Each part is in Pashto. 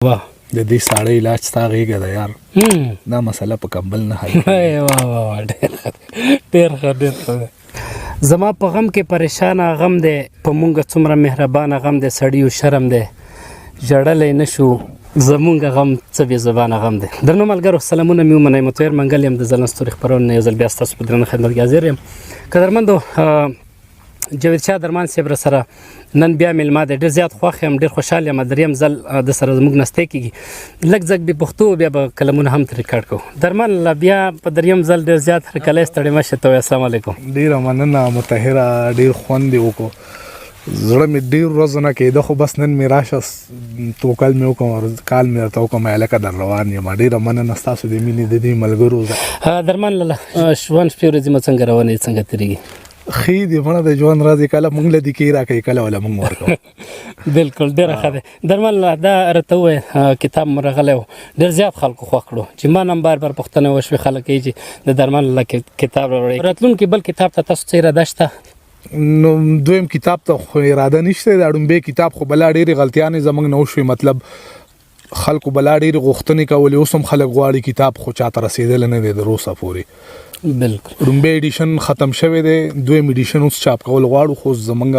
واه. د دې ساړه علاج ستا غېږه ده یار، دا مسله په کمبل نه حل کېږي. واه واه واه، ډېر ښه، ډېر ښه، ډېر ښه دی. زما په غم کې پریشانه غم دی، په مونږ څومره مهربانه غم دی، سړیو شرم دی، ژړلی نه شو، زمونږ غم څه بې زبانه غم دی. درنو ملګرو سلامونه مې ومنئ، متویر منګل یم، د ځلان ستوري خپرونې نه یو ځل بیا ستاسو په درنه خدمت کې حاضر یم. قدرمندو، جاوید شاه درمان صاحب را سره نن بیا میلمه دی، ډېر زیات خوښ یم، ډېر خوشحال یم، دریم ځل د سره زموږ ناستی کېږي. لږ ځګ به پښتو بیا به کلمونه هم ترې ریکارډ کوو. درمان لا بیا په دریم ځل ډېر زیات هرکلی، ستړی مه شې ته. السلام علیکم. ډېره مننه مطهره، ډېر خوند دې وکړو، زړه مې ډېر ورځو نه کېده، خو بس نن مې راشه توکل مې وکړم، کال مې درته وکړم، هلکه در روان یم. ډېره مننه ستاسو د مینې، د دې ملګرو. درمان لالا، ژوند شپې ورځې مو څنګه روانې، څنګه تېرېږي؟ ښې دي مړه، د ژوند راز کله مونږ له دې کې راکوي، کله وله مونږ ورکوو. بالکل، ډېره ښه دی. درمل دا راته ووایه، کتاب مو راغلی و، ډېر زیات خلکو خوښ کړو، چې ما نن بار بار پوښتنه وشوې، خلک یې چې د درمل له کتاب راوړی، راتلونکي بل کتاب ته تاسو څه اراده شته؟ نو دویم کتاب ته خو اراده نشته. دا ړومبی کتاب خو بلا ډېرې غلطیانې زمونږ نه وشوې، مطلب خلکو بلا ډېرې غوښتنې کولې، اوس هم خلک غواړي کتاب، خو چاته رسېدلی نه دی تر اوسه پورې. ړومبی edition ختم شوی دی، دویم edition اوس چاپ کول غواړو، خو اوس زمونږ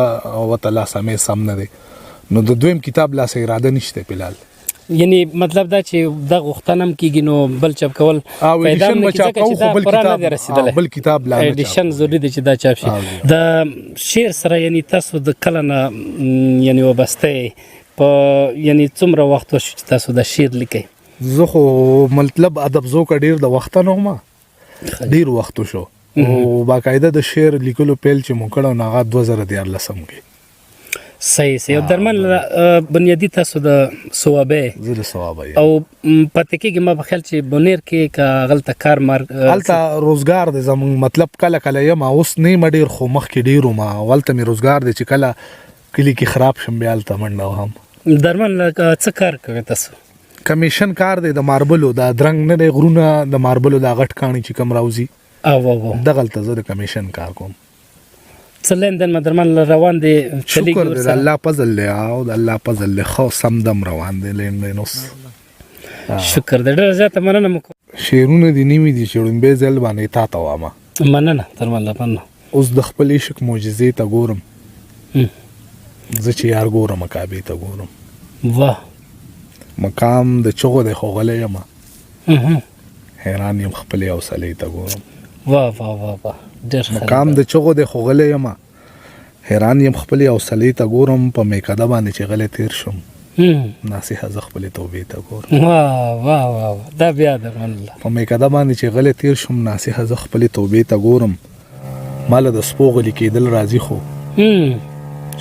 ورته لا سمې سم نه دی، نو د دویم کتاب لا څه اراده نشته فلحال. یعنی مطلب دا چې دا غوښتنه هم کېږي، نو بل چاپ کول او پیدا edition هم نه به کېږي، چاپ ځکه چې کوو، دا خو بل پوره نه کتاب دی رسېدلی. بل کتاب لا نه چاپ edition کوو. ضروري دی چې دا چاپ شي. د شعر سره یعنی تاسو د کله نه یعنی وابسته یئ، په یعنی څومره وخت وشو چې تاسو د شعر لیکئ؟ زه خو مطلب ادب ذوقه ډېر د وخته نه وم، ډېر وخت وشو، او باقاعده د شعر لیکلو پیل چې مو کړی نو هغه 2013 کې. صحیح صحیح. او درمل بنیادي تاسو د صوابۍ؟ زه د صوابۍ یم. او پاتې کېږي ما په خیال چې بونیر کې که هغلته کار مار، هلته روزګار دی زمونږ، مطلب کله کله یم، اوس نه یم ډېر، خو مخکې ډېر وم، او هلته مې روزګار دی چې کله کلي کې خراب شم بیا هلته منډه وهم. درمل څه کار کوئ تاسو؟ کمیشن کار دی د ماربلو، دا درنګ نه دی غرونه، د ماربلو دا غټ کاڼي چې کوم راوځي، او، او، او. دغلته زه د کمیشن کار کوم. څه لین دین درمل روان دی؟ چلیږي شکر دی، د ورسره؟ الله فضل دی، او د الله فضل دی، ښه سم دم روان دی لین دین اوس. شکر دی، ډېره زیاته مننه مو کوم. شعرونه دې نیمې دي چې ړومبی ځل باندې تا ته وامه. مننه درمل، مننه. اوس د خپل عشق معجزې ته ګورم، زه چې یار ګورم کعبې ته ګورم. مقام د چغو دی خو غلی یم، حیران یم خپلې حوصلې ته ګورم. واه واه واه واه، ډېر ښه. مقام د چغو دی خو غلی یم، حیران یم خپلې حوصلې ته ګورم، په میکده باندې چې غلی تېر شم، ناصحه زه خپلې توبې ته ګورم. واه واه واه واه، دا بیا د منله. په میکده باندې چې غلی تېر شم، ناصحه زه خپلې توبې ته ګورم، ماله د سپو غلي کېدل راځي خو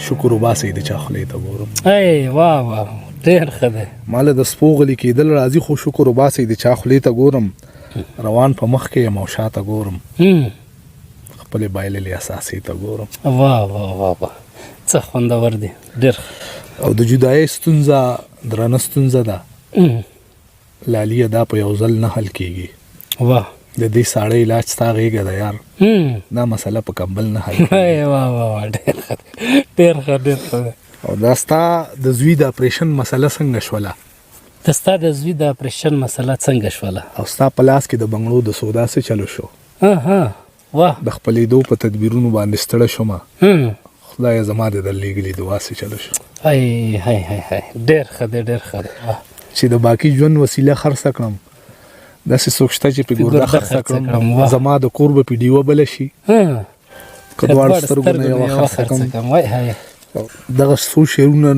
شکر وباسئ د چا خولې ته ګورم. ای واه واه، ډېر ښه دی. ماله د سپو غلي کېدل راځي خو شکر وباسئ د چا خولې ته ګورم، روان په مخ کې یم او شاته ګورم، خپلې بایللې اثاثې ته ګورم. واه واه واه واه، څه خوندور دی، ډېر ښه. او د جدایۍ ستونزه درنه ستونزه ده، لالیه دا په یو ځل نه حل کېږي. د دې ساړه علاج ستا غېږه ده یار، دا مسله په کمبل نه حل کېږي. ای واه واه واه، ډېر ښه دی، ډېر ښه، ډېر ښه دی. او دا ستا د زوی د اپریشن مسله څنګه شوله؟ د ستا د زوی د اپریشن مسله څنګه شوله؟ او ستا په لاس کې د بنګړو د سودا څه چلو شو؟ واه. د خپلېدو په تدبیرونو باندې ستړی شوم، خدایه زما دې درلېږلي دعا څه چلو شو؟ های های های های، ډېر ښه دی، ډېر ښه دی. واه. چې د باقي ژوند وسیله خرڅه کړم، داسې څوک شته چې پې ګرده ګرده خرڅه خرڅه کړم، کړم، واه. زما د کور به پې ډیوه بله شي، که که دواړو دواړو سترګو نه سترګو نه یوه یوه خرڅه خرڅه کړم. کړم. وای های. دغه څو شعرونه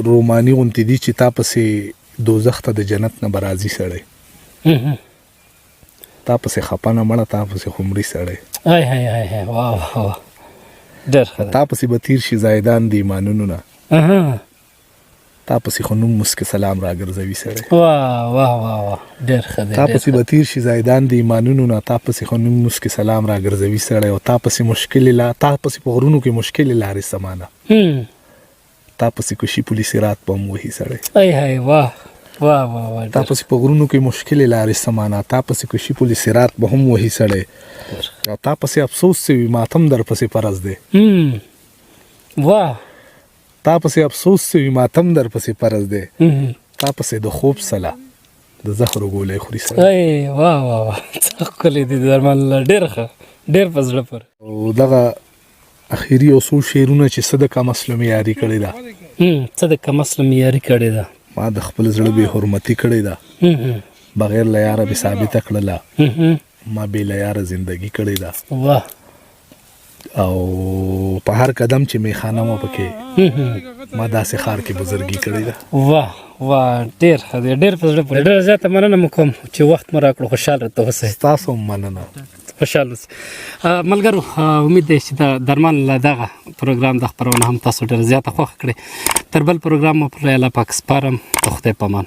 روماني غوندې دي چې تا پسې دوزخ ته د جنت نه به راځي سړی، تا پسې خپه نه مړه، تا پسې خو مري سړی. های های های های، واه واه واه، ډېر ښه دی. تا پسې به تېر شي زایدان د ایمانونو نه، تا پسې خو نوم مسکې سلام راګرځوي سړی. واه واه واه واه، ډېر ښه دی، تا ډېر پسې ښه. به تېر شي زایدان د ایمانونو نه، تا پسې خو نوم مسکې سلام راګرځوي سړی. او تا پسې مشکلې لا، تا پسې په غرونو کې مشکلې لارې سمانه، تا پسې کوشي پولیس رات به هم وهي سړی. ای های، واه واه واه واه، تا پسې په غرونو کې مشکلې لارې سمانه، تا پسې کوشي پولیس رات به هم وهي سړی. او تا پسې افسوس څه وي، ماتم در پسې فرض دی. واه. تا پسې افسوس څه وي، ماتم در پسې فرض دی. تا پسې د خوب سله د زهرو ګولۍ خوري سړی. ای واه واه واه، څه ښکلی دي درمان الله، ډېر ښه، ډېر په زړه پورې. او دغه اخیری یو څو شعرونه چې څه د کم اصلو مې یاري کړې ده. څه د کم اصلو مې یاري کړې ده. ما د خپل زړه بې حرمتي کړې ده. بغیر له یاره مې ثابته کړله. ما بې له یاره زندګي کړې ده. واه. او په هر قدم چې میخانه وه پکې ما داسې ښار کې بزرګي کړې ده. واه واه، ډېر ښه دی، ډېر په زړه پورې. ډېره زیاته مننه مو کوم چې وخت مو راکړو. خوشحال راته اوسئ. ستاسو هم مننه. خوشحال اوسئ. ملګرو، امید دی چې د درمان له دغه پروګرام د خپرونه هم تاسو ډېره زیاته خوښه کړئ. تر بل پروګرام مو پر الله پاک سپارم، د خدای په امان.